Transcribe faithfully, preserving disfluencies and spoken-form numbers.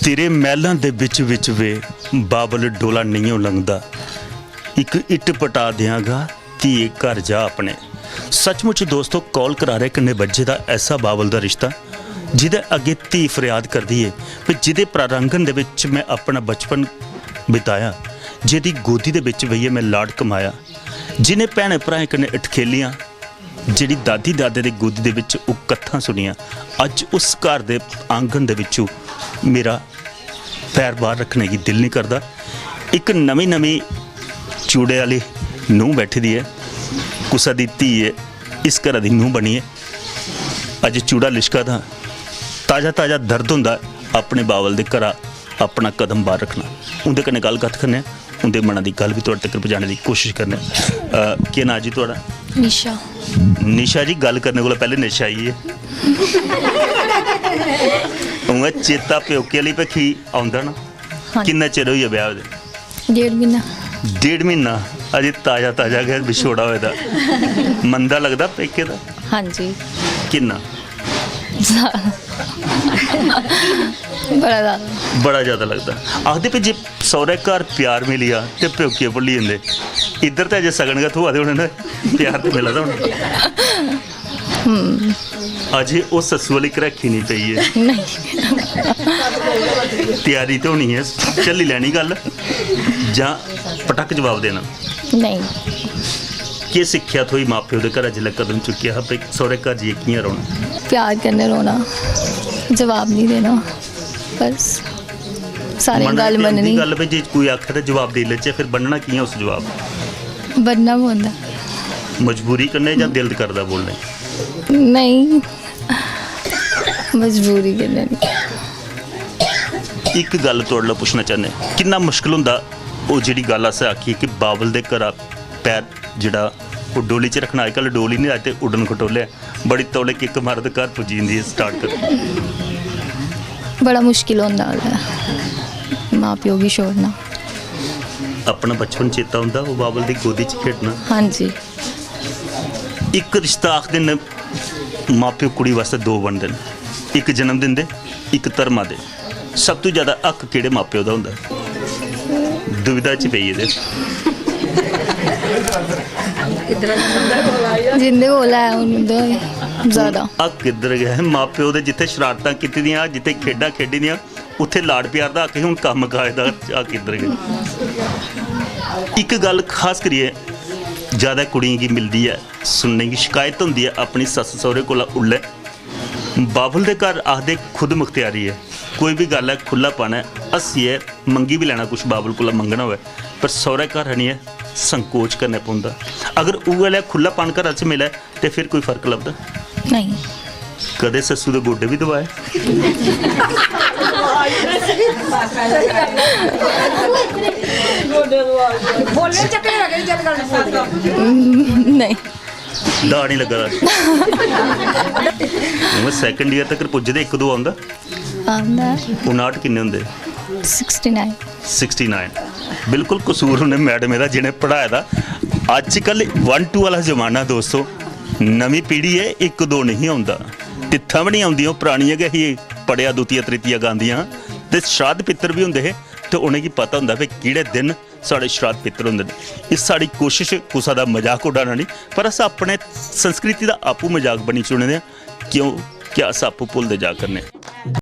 तेरे मैह्लां दे बिच बिच वे बाबल डोला नेईं लंघदा। इक इट्ट पटा देआंगा, धीए घर जा अपने। सचमुच दोस्तो, कौल करारे कन्नै बज्झे दा ऐसा बाबल दा रिश्ता, जिदे अग्गें धी फरियाद करदी ऐ, ते जिदे प्रारंगन दे बिच में अपना बचपन बिताया, जेदी गोदी दे बिच बेहियै में लाड कमाया, जिनें भैनें भ्राएं कन्नै अठखेलियां, जेह्ड़ी दादी दादे दी गोदी दे बिच ओह् कत्थां सुनियां, अज्ज उस घर दे आंगन दे बिच्चों मेरा पैर बाह्र रक्खने गी दिल निं करदा। इक नमीं नमीं चूड़े आह्ली नूंह् बैठी दी ऐ, कुसै दी धी ऐ, इस घरा दी नूंह् बनियै अज्ज चूड़ा लिशका दा, ताजा ताजा दर्द होंदा अपने बावल दे घरा अपना कदम बाह्र रक्खना। उं'दे कन्नै गल्ल कत्थ करने आं, उं'दे मना दी गल्ल बी थुआढ़े तक पजाने दी कोशिश करने आं। अ, केह् नांऽ जी थुआढ़ा? निशा। निशा जी, गल्ल करने कोला पैह्ले निशा आई ऐ। उ'आं चेता प्योके आह्ली बक्खी औंदा ना? हां। किन्ना चिर होई गेआ ब्याह् होए दे? डेढ़ म्हीना। डेढ़ म्हीना? अजें ताजा ताजा गै विछोड़ा होए दा। मंदा लगदा पेके दा? हां जी। किन्ना? बड़ा ज्यादा। बड़ा ज्यादा लगदा। आखदे भी जे सौह्रे घर प्यार मिली जा ते प्योके भुल्ली जंदे। इद्धर ते अजें सगन गै थ्होआ दे होने न, प्यार ते मिला दा होना। अजें ओह् सस्सू आह्ली घरैखी निं पेई ऐ। नेईं। त्यारी ते होनी ऐ, झल्ली लैनी गल्ल, जां पटक जवाब देना? नेईं। केह् सिक्खेआ थ्होई मां प्यो दे घरा जिसलै कदम चुक्केआ हा, भाई सौह्रे घर जाइयै कि'यां रौह्ना? प्यार कन्नै रौह्ना, जवाब निं देना, बस। सारें दी मनै गल्ल च औंदी मन्ननी। गल्ल भाई जे कोई आखै ते जवाब देई लैचै, फिर बन्नना कि'यां उस जवाब? बन्नना पौंदा। मजबूरी कन्नै जां दिल करदा बोलने? नेईं, मजबूरी कन्नै निं। इक गल्ल थुआढ़े कोला पुच्छना चाह्न्ने, किन्ना मुश्कल होंदा ओह् जेह्ड़ी गल्ल असें आखी कि बाबल दे घरा पैर जेह्ड़ा ओह् डोली च रक्खना, अजकल डोली निं, अज्ज ते उड्डन खटोले ऐ, बड़ी तौले किक मारो ते घर पुज्जी जंदी ऐ स्टार्ट कर। बड़ा मुश्किल होंदा उसलै मां प्यो गी छोड़ना। अपना बचपन चेता औंदा, ओह् बाबल दी गोदी च खेढना। हां जी। इक रिश्ता आखदे न, मां प्यो कुड़ी वास्तै दो बनदे न, इक जन्म दिंदे, इक धर्मा दे। सब तू ज्यादा हक केह्ड़े मां प्यो दा होंदा? दुविधा च पेई गेदे। जिंदे कोल है हून उंदे ज्यादा। हक इद्धर गै ऐ, मां प्यो दे जित्थै शरारतां कीती दियां, जित्थै खेढां खेढी दियां, उत्थै लाड प्यार दा हक ही, हून कम्म काज दा हक इद्धर गै। इक गल्ल खास करियै ज्यादा कुड़ियें गी मिलदी ऐ, सुनने गी शिकायत होंदी ऐ अपनी सस्स सौह्रे कोला उल्लै। बाबल दे घर आखदे खुद मुख्तियारी ऐ, कोई बी गल्ल ऐ खु'ल्लापन ऐ, हस्सियै मंगी बी लैना, कुछ बाबल कोला मंगना होऐ, पर सौह्रे घर आनियै संकोच करने पौंदा। अगर उ'ऐ लेआ खु'ल्लापन घरा च मिलै ते फिर कोई फर्क लभदा? नेईं। कदें सस्सू दे गोड्डे बी दबाए? नेईं। दा निं लग्गा दा। हून सैकंड ईयर तक पुज्जे दे इक दो औंदा? औंदा ऐ। उनाट किन्ने होंदे? Sixty nine. Sixty nine. बिल्कुल कसूर उ'नें मैडम दा जि'नें पढ़ाए दा। अजकल वन टू आह्ला जमाना दोस्तो, नमीं पीढ़ी ऐ, इक दो नेईं औंदा। तित्थां बी निं औंदियां, ओह् परानियां गै ही, पढ़ेआ दूतिया त्रितिया गांदियां। ते श्राद्ध पित्तर बी होंदे हे, ते उ'नेंगी पता होंदा भाई केह्ड़े दिन साढ़े श्राद्ध पित्तर होंदे न। एह् साढ़ी कोशश कुसै दा मजाक उडाना निं, पर अस अपने संस्कृति दा आपूं मजाक बनी चुने दे आं। क्यों? क्या अस आपूं भुलदे जा करने आं?